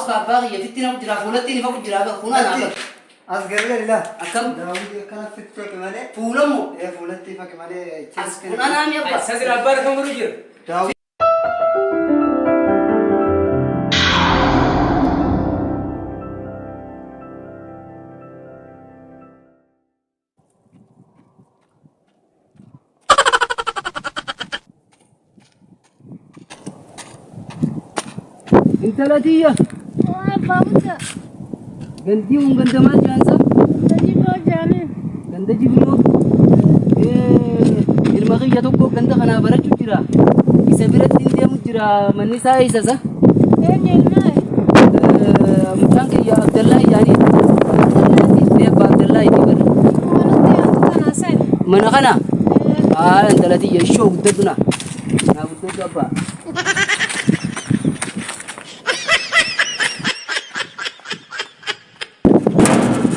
Us abbaa kiyya fitti nama jira fuulatti ni fagu jira bar kun anaa bar. As gargar ilaa. Akkam? Daawwitii akkana sitti faqe malee. Fuulamoo? Ee fuulatti faqe malee. As kun anaa mi abbaa? Isa sila abbaan kan godhu jira. Daawwitii. Intala tiyya. Gandii kun ganda maal jaansa? Ganda jibroo. Ilma kiyya tokko ganda kanaa barachuu jira. Isa biratti hin deemu jira. Manni isaa isa isa. Mucaan kiyya Abdallaa Ijaanii. Ee abbaa Abdallaa itti bara. Mana kana. Haa intala tiyya ishoo guddadhu na. Naa guddadhu abbaa.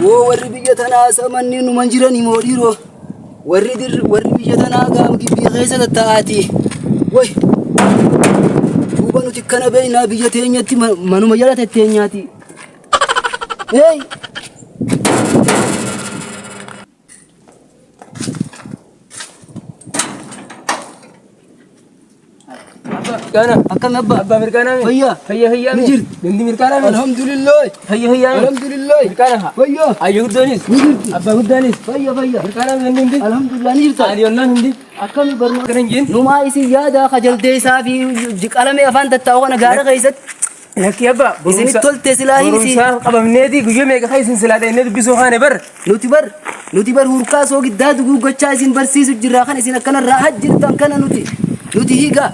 Woo warri biyya tanaa isa manneen numan jiran himoo dhiiroo. Warri dir warri biyya tanaa gaam gibbii keessa tatta'aati. Way duuba nuti kana beeknaa biyya teenyatti manuma jala tetteenyaati. Hey! Mirqaana. Akkam abba? Abbaa mirqaanaa mi? Fayyaa. Fayya fayyaa mi? Ni jirti. Gandi mirqaanaa mi? Alhamdulillah. Fayya fayyaa mi? Alhamdulillah. Mirqaana haa. Fayyaa. Ayyo guddaanis. Ni jirti. Abbaa guddaanis. Fayya fayya. Mirqaanaa mi gandi hundi? Alhamdulillah ni jirta. Ani ollaan hundi. Akkami barnoota? Akkana hin jeen. Numaa isin yaada kajaldeessaa fi qalamee afaan tattaa'u kana gaara keessatti Lakkii abbaa. Isinitti tolte silaa hin isin. Barumsaa qabamneeti guyyaa meeqa kan isin silaa dhaqnee dubbisuu kaane bar. Nuti bar hurkaa soogiddaa duguuggachaa isin barsiisu jirraa kan isin akkana raahaa jirtan kana nuti hiigaa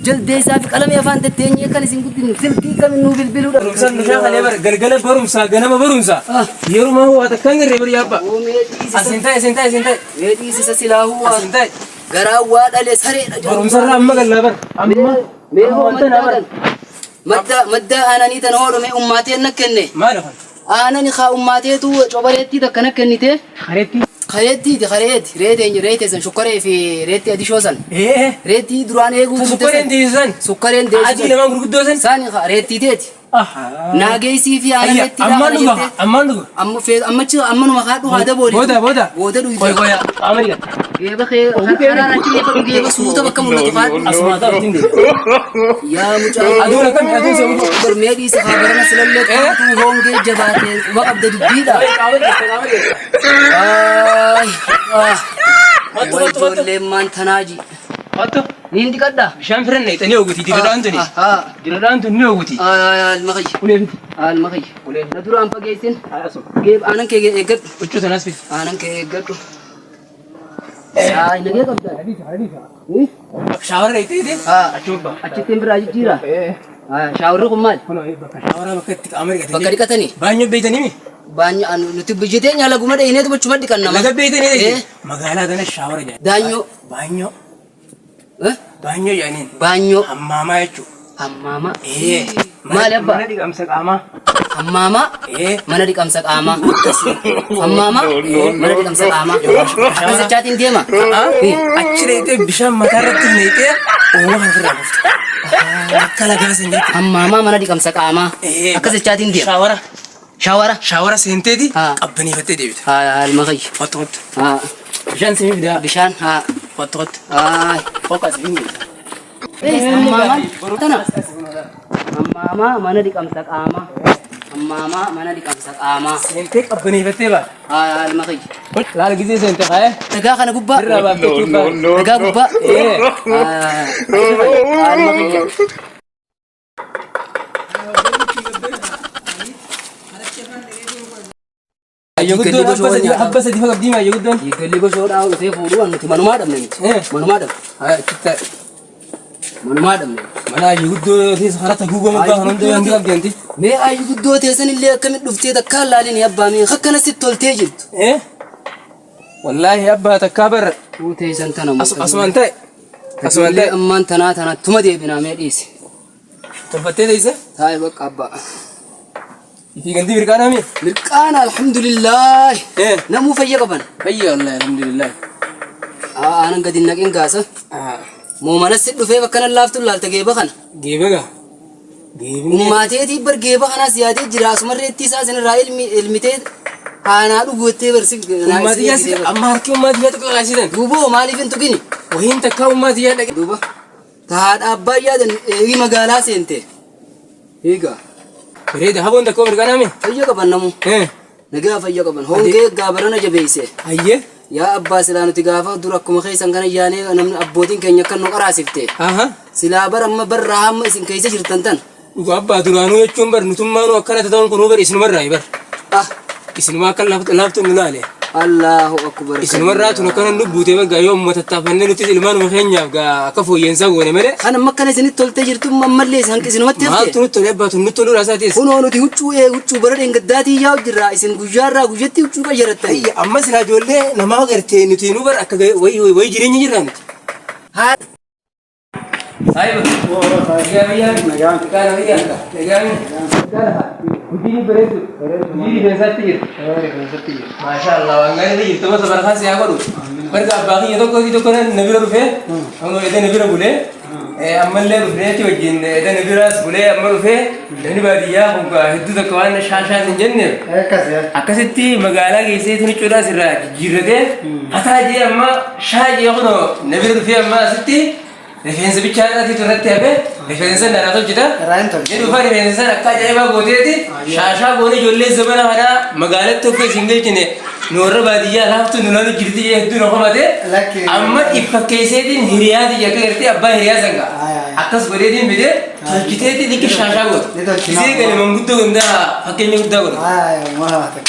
jaldeessaa fi qalamee afaan tatteenyee kan isin guddinu silkii kamin nuu bilbiluudha. Barumsaan nu shaakalee bar galgala barumsaa ganama barumsaa. Ah. Yeruma hoo takka hin garree bar yaabba. Mee dhiisisa Asin ta'e asin ta'e asin ta'e. mee dhiisisa silaahuu waa Asin ta'e. garaa waa dhale sareedha jedhu. Barumsarraa amma gallaa bar. Amma. Mee hoo Amma wanta naa maddaa bar. kan maddaa aananii tana hoodhu mee ummaateen na kenne. Maali kun? Aanani kaa ummaateetu cobareettii takka na kennite. Kareetti. Kareettiiti kareeti reeteen reetee san shukkaree fi reetti adishoo san. Ee. Reettii duraan eeguu turte Sukkareen san. deessisan. Sukkareen Adii deessisan. lamaan gurguddoo san. Saani kaa reettii teeti. Naageessii fi aanan Ayya, reettii ammaan kana dhuga, jettee. ammaan dhuga. Amma fee ammachi ammanuma kaa dhugaa dabooli. Booda, booda. Booda dhuyi. Qoy, qoy, qaama dhiqata. Geeba kee karaan achi geeffadhu geeba suuta bakka mul'atu kaa. Asuma taa'u ittiin deema. Yaa mucaa. Aduun akkami, aduun isa mucaa. Bar mee dhiisa kaa barana silallee qaatu hongee jabaatee quba qabda dubbiidha. Qaama dhiqata, qaama dhiqata. Ay, ah. Wattu, Way wattu, wattu. ijoolleen maan tanaaji. Wattu. Niin dhiqadha. Bishaan firan naqxanii oguti, diradhaan tuni. Diradhaan tun ni oguti. Alma kiyya. Ulee fiti. Alma kiyya. Ulee fiti. Na duraan fageessin. Asuma. Geeb aanan kee eeggadhu. Huccuu sanas fiti. Aanan kee eeggadhu. Saay nagee qabda. Shaawara naqxeeti. Haa. Achuma ba'a. Achittiin biraa jijjiira. Ee. Shaawarri kun maali? Kunoo bakka shaawaraa bakka itti qaama dhiqatanii. Bakka dhiqatanii? Baanyoo beeytanii mi? Baanyo nuti biyya teenya laguma dhahineetu bachuma dhiqanna. Laga beeytanii Ee. dheeyte. Magaalaa tana shaawara jedhani. Daanyoo. Baanyoo. Eh? Baanyoo jedhaniin. Baanyoo. Hammaamaa jechuudha. Hammaamaa. Ee. Maali abbaa? Mana dhiqamsa qaamaa. Hammaamaa. Ee. Mana dhiqamsa qaamaa. Hammaamaa. Mana dhiqamsa qaamaa. Akkas jechaatiin deema. Achi dheeytee bishaan mataa irratti naqxee uumama kan ofirraa buufte. Akka lagaa san jechuudha. Hammaamaa mana dhiqamsa qaamaa. Ee. Akkas jechaatiin deema. Shaawara. Shaawara. Shaawara seenteeti Haa. qabbaniifattee deebite. Haa alma kiyya. Qottu qottu. Haa. Bishaan simii fidaa. Bishaan haa. Qottu qottu. Haa. Qoqa simii fidaa. Hammaamaa tana. Hammaamaa mana dhiqamsa qaamaa. Hammaamaa mana dhiqamsa qaamaa. Seentee qabbaniifattee baate. Haa alma kiyya. Laala gisee seente kaa'ee. Dhagaa kana gubbaa. Irraa baaftee cuubbaa. Dhagaa gubbaa. Ee. Haa alma kiyya. Ayyo guddoon habba sadii fa qabdii ayyo guddoon. Diiggalli goshoodhaa dhufee fuudhuu nuti manumaa dhabne miti. Eh. Manumaa dhabne. Haa achitti ta'e. Manumaa dhabne. Mana ayyo guddoo keessa karaa taguugama abbaa kan hunda hangi qabdi anti. Mee ayyu guddoo teessan illee akkamitti dhuftee takkaan laalin abbaa mee akkana sitti toltee jirtu. Eh? Wallaahi abbaa takkaa barra. Tuu teessan tana Asumaan ta'e. Asumaan Ijoollee ta'e. ammaan tanaa tana tuma deebinaa mee dhiisi. Tolfattee teesse. Taa'e bakka abbaa. Ifii gantii mirqaanaa mi? Mirqaana alhamdulillah. Eh. Namuu fayya qaban. Fayya wallaahi alhamdulillah. Aanan gadi hin naqin gaasa. Moo mana si dhufee bakka nan laaftu laalta geeba kana. Geeba gaa. Geebni. Ummaateetii bar geeba kanaas yaadee jira asumarreetti isaa isinirraa ilmi ilmitee haanaa dhuguuttee barsi. Ummaatiyyaa si amma harki ummaatiyyaa tokko qaasisan. Duuba maaliif hin tuqini? Wahiin takkaa ummaatiyyaa dhaqe. Duuba tahaadha abbaa yaadan eegi magaalaa seente. Eegaa Bareeda haboon takka mirqanaame. Fayya qaban namu. Nagaa fayya qaban. Hongee gaabarana jabeesse. Hayyee. Yaa abbaa silaa nuti gaafa dur akkuma keessan kana yaanee namni abbootiin keenya akka nu qaraasifte. Aha. Silaa bara amma barraa hamma isin keessa jirtan tan. Dhugaa abbaa duraanuu jechuun bar nutummaanuu akkana ta'uun kunuu bar isinumarraa bar. Ah Isinuma akka laaftu nu laale. Allahu akbar. Isinumarraa tun akkana nu buutee bar gaa yoo amma tattaafannee nutis ilmaanuma keenyaaf gaa akka fooyyeensaa goone malee. Kan amma akkana isinitti toltee jirtu ammallee isin hanqisinumatti hafte. Maaltu nutti tole abbaa tun nutti toluu raasaatis. Kunoo nuti huccuu ee huccuu bara dheengaddaatii yaa'u jirra isin guyyaarraa guyyatti huccuu qayyarattani. Ayya amma silaa ijoollee namaa gartee nuti nu bar akka wayi jireenya jirraa nuti. Haa Saayiba. Nagaa biyyaa. Nagaa biyyaa. Hojii bareedu. Hojii rifeensaatti jira. Maasha Allah waan gaarii jirtu mata barakaa si haa godhu. Barga abbaa kiyya tokko tokko na bira dhufee amma edda na bira bulee ammallee dhufneeti wajjin edda na biraas bulee amma dhufee namni baadiyyaa kun hedduu tokko waan shaashaas hin jenneef Akkas yaa. akkasitti magaalaa geessee tuni cuudhaas irraa jijjiirratee hataa jee amma shaa jee kunoo na bira dhufee amma asitti rifeensa bichaadhaatiitu irratti hafe rifeensa irraa tolchita. Irraa hin tolchu. Jedhu faa rifeensa sana akka ajaa'ibaa gooteeti shaashaa goone ijoollee zamana kanaa magaalatti akka isin galchine nu warra baadiyyaa laaftu nu laalu jirti jee hedduu na komate Lakki. amma iffakkeesseetiin hiriyaati akka gartee abbaa hiriyaa sangaa Ayi, ayi. akkas godheetiin fidee tolchiteetiin likki shaashaa goote. Ni tolchina. Isee gadi manguddoo gandaa fakkeenya guddaa godhate. Ayi, maal takka.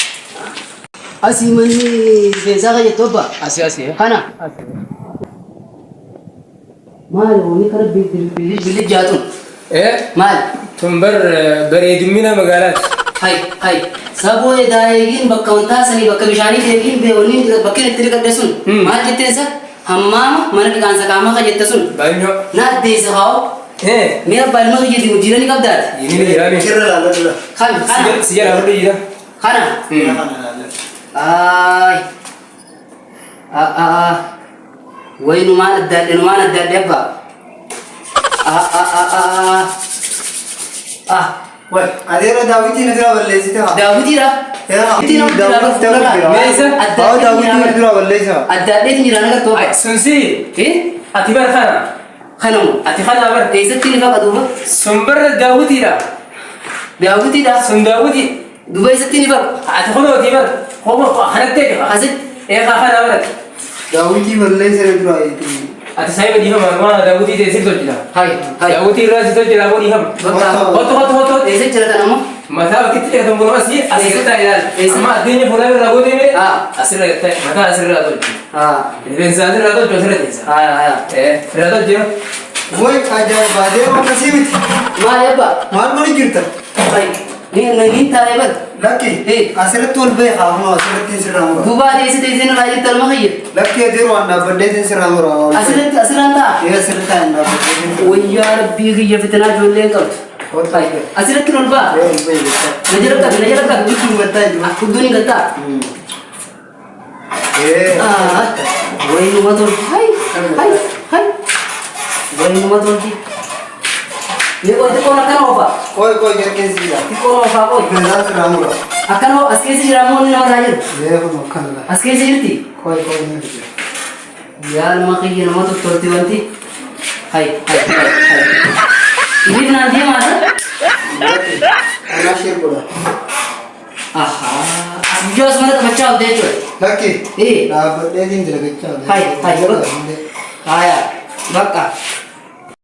Asii manni rifeensaa kan jettu abbaa. Asii asii. Kana. Maali wanni kana billi jaatun? Maali? Tun bar bareedummina magaalaati. Hay hay. Saboo edaa eegiin bakka wantaa sanii bakka bishaanii eegiin beewwanni bakki itti dhiqadhe sun. Maal jettee isa? Hammaama mana dhiqaansa qaamaa kan jette sun. Baay'inoo. Na addeessa haa'o. Mee abbaa ilma kiyyatiin hojii ni qabdaati? Yini jiraame. Irra laalladhu la. Kan kana. Si jala fudhu jira. Kana. Kana laalladhu. Ay. Ah ah. Wayinumaan addaadhe numaan addaadhe abbaa. Ah ah ah ah. Ah. Wai, adeera daawwitii na dura balleessite haa. Daawwitiidha. Yaa, Daawwitii nama biraa daawwitii fuula jira. Meesa? Haa, daawwitii na dura balleessa. Addaadheetiin jira nagartuu abbaa. Sun si Eh? ati bar kana. Kanamu. Ati kana bar. Eessatti ni faqa duuba? Sun bar daawwitiidha. Daawwitiidha. Sun daawwitii. Duuba eessatti ni faqa? Ati kunooti bar. Homa kanatti eega. Asitti. Eegaa kana barate. Daawwitii balleessa na dura. Ati saayiba dhiifama waan daawwitii ta'e siif tolchita. Hai hai. Daawwitii irraa si tolchita boo dhiifama. Bakka. Hotu hotu hotu hotu. Eessa jira tan ammoo? Mataa bakkitti jedhatan kun asii asirra ilaali. Eessa? Amma addeenya fuulaa irraa gootee Ah. asirra mataa asirraa tolchi. Ah. Rifeensa asirraa tolchu asirra teessa. Haya haya. Irraa tolchi. Wai, ajaa'iba adeera akkasii miti. Maali abbaa? Maal godhi jirta? Hai. Ni ni taa'ee bar. Lakki, asirratti ol ba'e haa kunoo asirratti sirraa mura. Duuba ati eessa teessee nurraa jirta ilma kiyya? Lakki adeera waan dhaabbadhee sirraa mura. Asirratti asirraan taa'a. Ee asirratti aan dhaabbadhee. Wayyaa rabbii kiyya fitinaa ijoolleen qabdu. Kottu ol ba'e. Asirratti ol ba'a. Ee ol ba'e jecha. Na jala qabi na jala qabi. Hudduu gattaa jiru. Hudduun hin gattaa. Ee. Ah. Wayinuma tolti. Hai hai hai. Wayinuma tolti. Mee qoy xiqqoon akkana oofaa. Qoy qoy jarkeen siidha. Xiqqoon oofaa qoy. Rifeensaa sirraa mura. Akkana as keessa jira moo inni namarraa jira? Ee kun akkana. As keessa jirti? Qoy qoy ni jira. Yaa ilma kiyya nama tottolti wanti. Hai hai hai hai. Inni naan deemaa sa? Anaa shee godha. Ahaa. As guyyaa asuma taphachaa oolte jechuudha. Lakki. Ee. Dhaabbadheetiin dalagachaa. Hai hai. Haya. Bakka.